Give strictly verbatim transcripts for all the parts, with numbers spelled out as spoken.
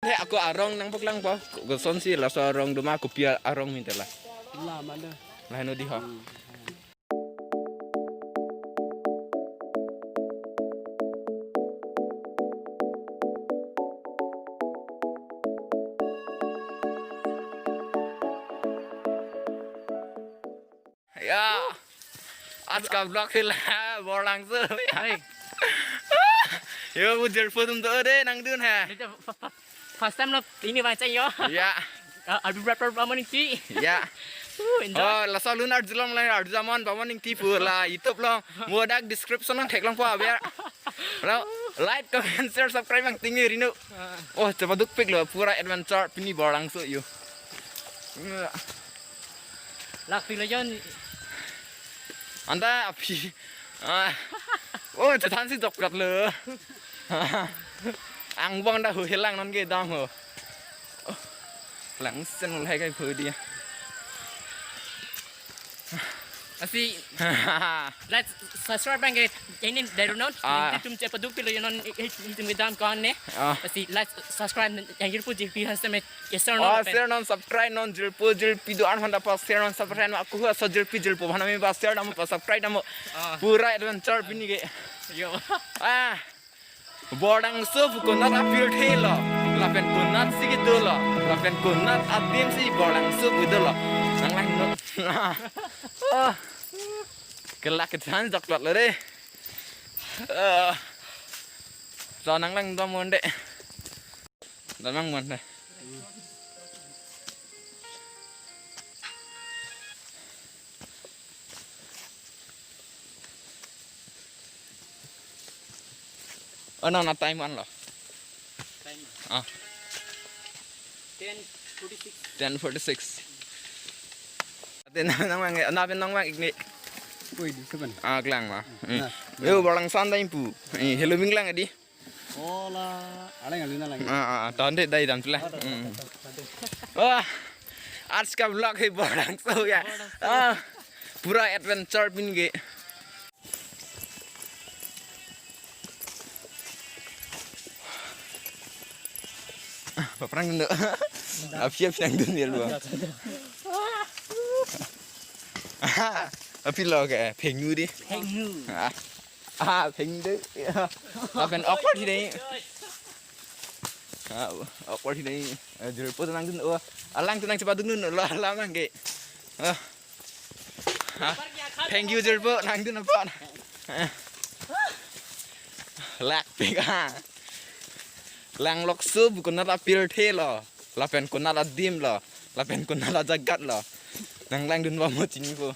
He, ako arong nangpaklangpo. Kosonsi laso arong doma, kopi arong mintela. La, mane. Laheno di ho. Ya. Aaj ka vlog hila Borlangso. Hai. Yo, bu jirpo atum do de nangdun ha. Ito, fa-, fa-, first time lo ini bang cheng yo. Ya. Ah, abi rapper Bamon Ingti. Ya. Uh, enjoy. Oh, laso alun arjulong lang arjamon Bamon Ingti pu la YouTube lo. Mo dak description nangtheklongpo aber. Lo, like, comment, share, subscribe nangting ne rino. Ah. Oh, chepadukpiklo pura adventure pini Borlangso yo. Lakpiklo yon. Anta aphi. Ah. Oh, chethansi jokpiklo. Angbong dak hu helang non ke dam ho. Oh. Langsen lahai kai phu dia. Lasi, like, subscribe bang ke ini dari non. Ah. Nanti tum chepadukpiklo non, eh, eh, tum kedam kan ne. Ah. Lasi, like, subscribe, yang jirpo jirpi han seme. Yes, sir, no, oh, open. Share non, subscribe non, jirpo jirpi do-an handa pa share non, subscribe non, aku ha so jirpi jirpo hana mi pa share namo pa subscribe namo. Ah. Pura adventure pini ke. Yo. Ah. Borlangso pu konat apirthe lo. Lapen konatsi kedo lo. Lapen konat adim si Borlangso pu dolo. Nanglangnon. Ah. Kelak kethan jokpiklo de. Ah. So nanglangdun mon de. Damnang mon de. Oh, nang na time an lo. Time. Ah. Ten forty-six. Ten forty-six. Ate nang nang mang, na pen nang mang ikni. Pui di seven. Ah, klang ma. Hmm. Nah. Yo, Borlangso an dai pu. Eh, hello bing lang di. Oh, la, aleng alina lang. Ah, ah, tonde dai dam pula. Hmm. Wah, aaj ka vlog hai Borlangso ya. Ah, pura adventure pini ke. Ah, paprang dun. Aphi aphi nangdun ya lu. Aphi lo ke, phengnu di. Phengnu. Ah. Ah, pheng de. Lapen awkward hi dei. Ah, awkward hi dei. Eh, jirpo atum nangdun, oh, alang atum nangchepadukdun, lo, alang nang ke. Ah. Ah, thank you, jirpo, nangdun apot. Ah. Lakpik, ah. Langlokso pu konat apirthe lo. Lapen konat adim lo, lapen konat ajagat lo. Nanglangdun bom mo chinipo.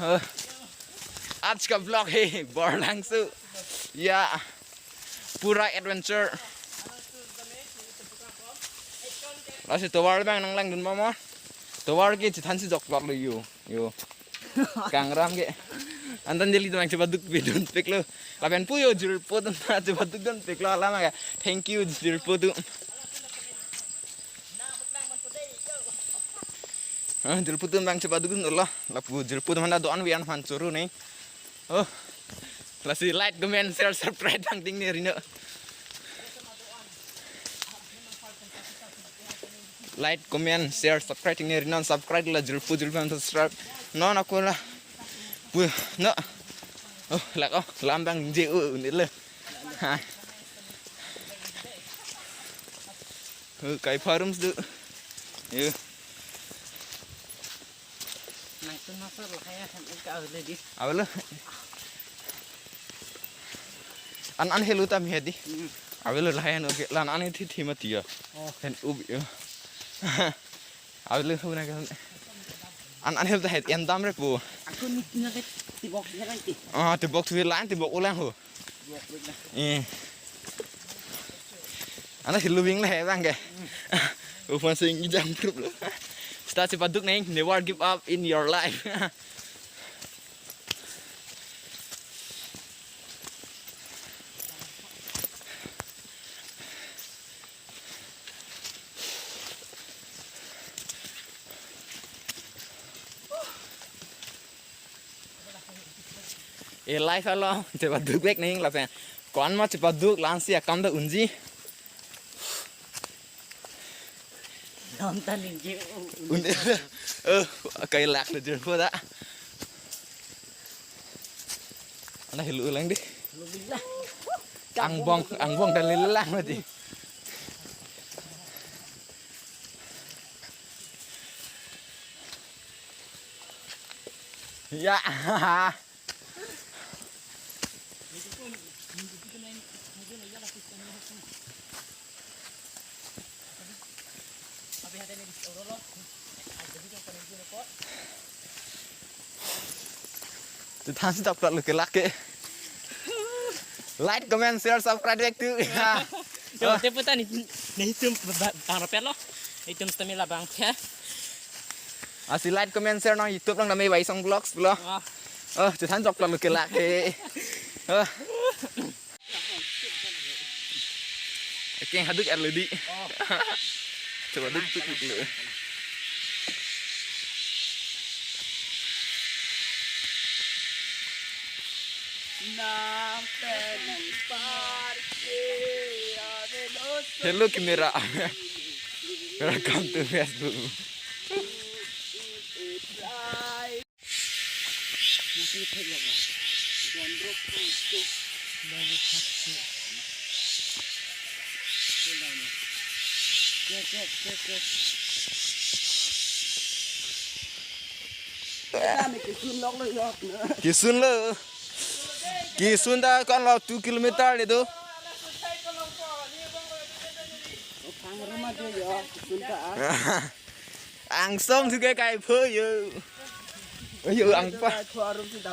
Huh. Aaj ka vlog hai Borlangso. Ya. Pura adventure. Lasi tovar bang nanglangdun bom mo. Tovar ke chethansi jokpiklo yo. Yo. Kangram ke. Anta neli atum nangchepadukpidunpiklo. Lapen pu yo jirpo atum nangchepadukdunpiklo alam ke. Thank you jirpo atum. Ah, jirpo atum nangchepadukdunlo. Lapu jirpo atum handa do-an vian han choro ne. Oh. Lasi like, comment, share, subscribe nangting ne rino. Like, comment, share, subscribe ting ne rino, subscribe la jirpo jirpo subscribe. Non ako la. Pu, no. Oh, lak oh, lam bang je u ne le. Ha. Oh, kai farums do. Yo. Nangtum masuk lah ya, kan ka le di. Avelo. An an helu tam he di. Hmm. Avelo lahen oke lan an thi thi mati ya. Oh. Hen ub ya. Avelo hu na kan. An an helu ta het en dam re pu. Aku ni na ke tibok na kan ti. Ah, tibok tu lan tibok ulang ho. Eh. Ana hilubing le bang ke. Upon sing ijam group lo. Seta chepaduk neng, never give up in your life. E life along chepaduk bek neng lapen. Ko-an ma chepaduk lansi akam ta unji. Tom ta ningje. Un, eh, kailak na jir ko da. Ana helu lang di. Alhamdulillah. Angbong, angbong dan lelang mati. Ya. Chethan si doktor lo ke lake. Like, comment, share, subscribe back to. Ya. Yo, te puta ni, ni itum ba-, ba-, bang rapet lo. Itum stamina bang ya. Asi like, comment, share nang YouTube lang name Waisong Vlogs lo. Ah. Oh, chethan doktor lo ke lake. Oh. Oke, haduk er ledi. Oh. Coba duk duk dulu. Hello camera. Welcome to Facebook. Kisun lo. Kisun ta kon lo two kilometer le do. Angsong suke kai pho yo. Yo angpa.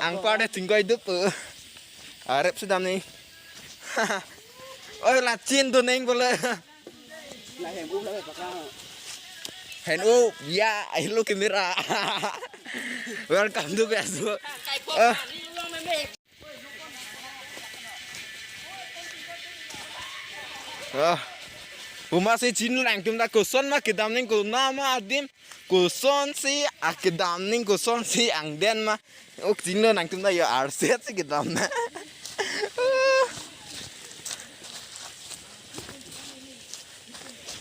Angpa de tingkoi dup. Arep sedam ni. Oi lachin do neng bole. Hen u ya hello camera. Welcome to Facebook. Eh. Ah. Puma si chinilo nangtum ta koson ma kedam neng konat ma adim, koson si akedam neng koson si angden ma. Ok chinilo nangtum ta yo arset si kedam na.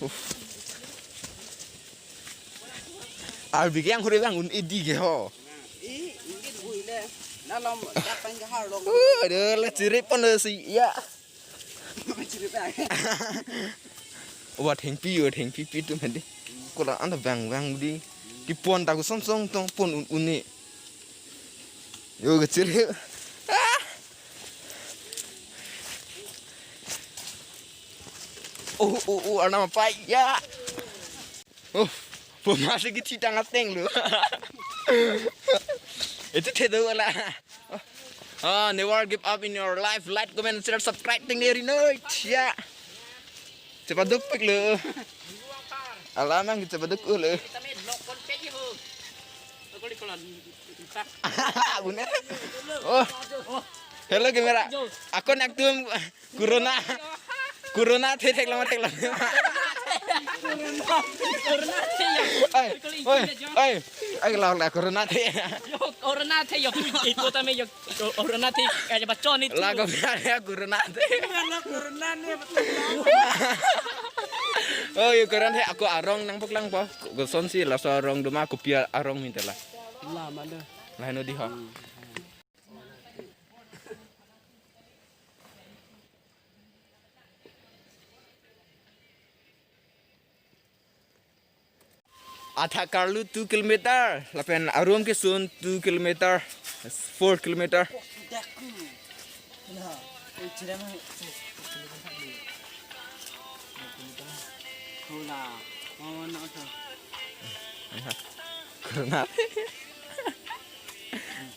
Uff. Arbi ke yang hore bang un edi ke ho. I, ingit hui le. Nalom, dak pen ke har long. Uh, aduh, le chirip pon le si, ya. Chirip ai. Wa thengpi, wa thengpi pi tum hedi. Kola anda bang bang di. Kipon ta ko song song tong pon un un ni. Yo ke chirip. Ah. Oh, oh, oh, arnam apai, ya. Oh, puma si kithitang ateng lo. Itu thedo wala. Ah, never give up in your life. Like, comment, share, subscribe ting deri noi. Ya. Cepat duk pik lo. Alamang cepat duk lo. Bune. Oh. Hello camera. Ako nangtum corona. Corona the thek lang thek lang. Corona the ya. Ai, oi, ai. Ai lang la corona the. Yo, corona the yo. Ito tame yo. Corona the kaya bachon itu. Lago ya corona the. Corona ne betul. Oh, yo corona the ako arong nangpok lang po. Koson si laso arong doma kopi arong mintela. La mana? La no di ho. Athak Karlu two kilometer, lapen arum kesun two kilometer, four kilometer. Hola, mama nak tu. Corona.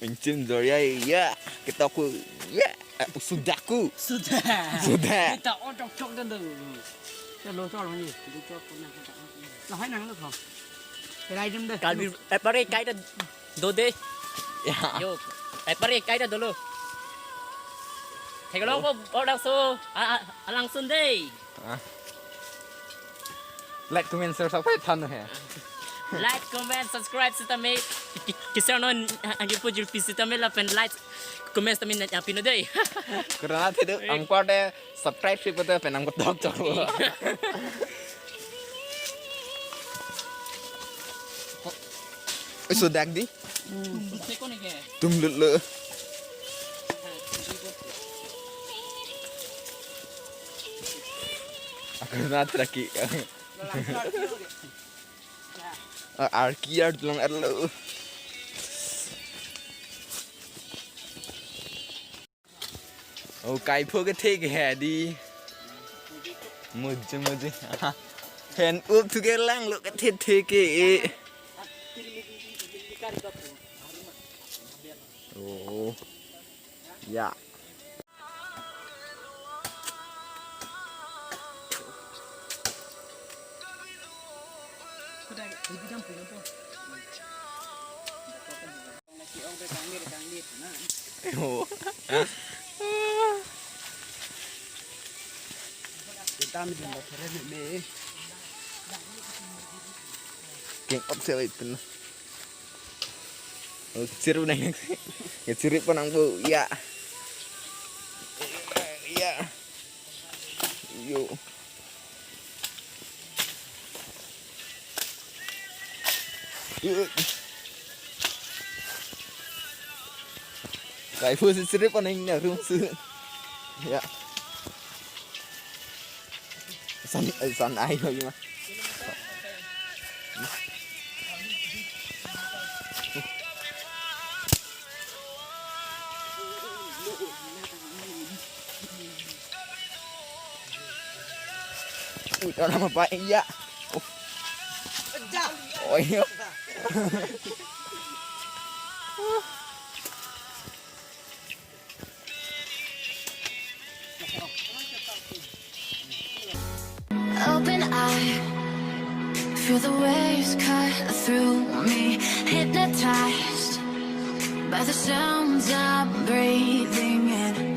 Ingchin joria ya, ketoku ya, eh, sudah ku. Sudah. Sudah. Kita odok cok dan tu. Colo colo ni. Duk cok pun nak kita. Lah hai nang tu kau. Rai jam deh. Kalbi, eh, pare kai ta do de. Ya. Yo, eh, pare kai ta dolo. Theklong po, oh, langsung, ah, ah, langsung deh. Ah. Like, comment, share, subscribe than he. Like, comment, subscribe sitame. Ki-, ki-, kisar non, ah, angke po julpi sitame lapen like, comment sitame na, na pino deh. Corona the do, angkor de subscribe si poto pen angkor tok tok. Sodak di. Tum lutlo. Akan na traki. Arki arlong arlo. Oh, kaipho kethe ke he di. Muji, muji. Hen up thu ke langlo kethe the ke. Oh. Ya. Oh. King up se wait pin. Oh, chiru nang. Ya chiru pa nang bu. Ya. Ya. Yo. Yo. Kaipho si chiru pa nang na room su. Ya. San, eh, san ai ho ma. Ui, orang apa iya? Oh. Oh, iya. Open eye, feel the waves cut through me. Hypnotized by the sounds I'm breathing in.